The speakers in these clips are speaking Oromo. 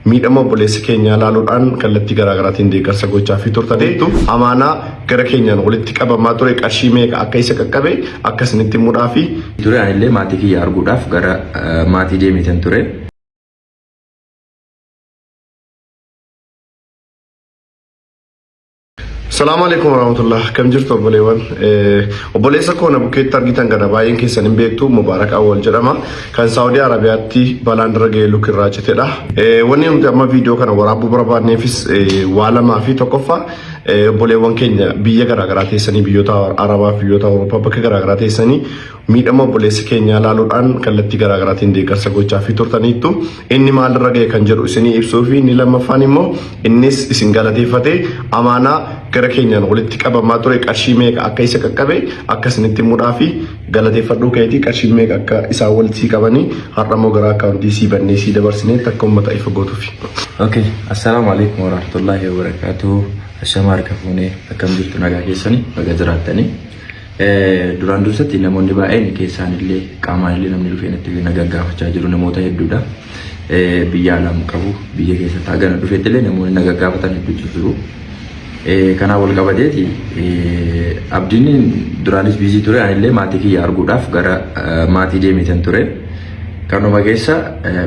Miidhama obboleessa keenyaa ilaaluudhaan kallattii garaagaraatiin deeggarsa gochaafii turtaniittu. Amaanaa gara keenyaan walitti qabamaa ture qarshii meeqa akka isa qaqqabe akka isinitti himuudhaafi. Ture anillee maatii kiyya arguudhaaf gara maatii deemeetan ture. Salaamu alaikum warahmatullah. Akkam jirtu obboleewwan? Obboleessa koo na bukkeetti argitan kana baay'een keessan hin beektu. Mubaarak Awwal jedhama. Kan Saawudii Arabiyaatti balaan irra ga'ee luki irraa citedha. Wanni nuti amma viidiyoo kana waraabuu barbaadneefis waa lamaa fi tokkoffaa obboleewwan keenya biyya garaagaraa teessanii biyyoota Arabaa fi biyyoota Awurooppaa bakka garaagaraa teessanii miidhama obboleessa keenyaa ilaaluudhaan kallattii garaagaraatiin deeggarsa gochaafii turtaniittu. Inni maalirra ga'e kan jedhu isinii ibsuu fi inni lammaffaan immoo innis isin galateeffatee amaanaa gara keenyaan walitti qabamaa ture qarshii meeqa akka isa qaqqabe akka isinitti himuudhaa fi galateeffadhuu keetii qarshii meeqa akka isaan walitti sii qabanii har'a immoo gara akkaawuntii sii bannee sii dabarsineetti akka uummata ifa gootuufi. Okay, assalaamu alaikum warahmatullahi wabarakatuh. Ashama harka fuunee akkam jirtu nagaa keessanii baga jiraattanii. Duraan dursatti namoonni baay'een keessaan illee qaamaan illee namni dhufee natti na gaggaafachaa jiru namoota hedduudha. Biyya alaan qabu biyya keessatti hagana dhufetti illee namoonni na gaggaafatan hedduutu jiru. Kanaan wal qabateeti abdiin duraanis biizii ture anillee maatii kiyya arguudhaaf gara maatii deemeetan ture. Kanuma keessa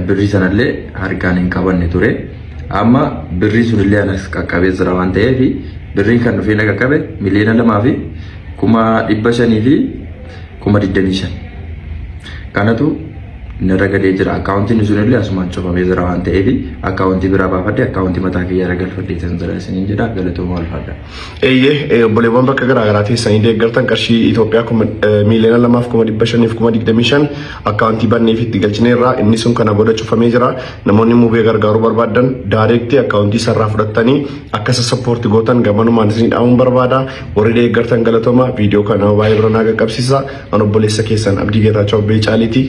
birrii sanallee harkaan hin qabanne ture. Amma birrii sunillee anas qaqqabee jira waan ta'eef birriin kan dhufee na qaqqabe 2,525,000. Kanatu narra galee jira. Akkaawuntiin sunillee asumaan cufamee jira waan ta'eef akkaawuntii biraa baafadhe akkaawuntii mataa kiyya irra galfadhee tan jira isiniin jedha galatooma ulfaadha. Eeyyee obboleewwan bakka garaa garaa teessanii deeggartan qarshii Itoophiyaa 2,525,025 akkaawuntii banneef itti galchineerra inni sun kana booda cufamee jira. Namoonni mubee gargaaruu barbaaddan daayireektii akkaawuntii isarraa fudhattanii akka isa sappoorti gootan gamanumaan isinii dhaamuun barbaada. Warri deeggartan galatooma viidiyoo kana nama baay'ee bira naa qaqqabsiisa. An obboleessa keessan Abdii Geetaachoo Abbee Caaliiti.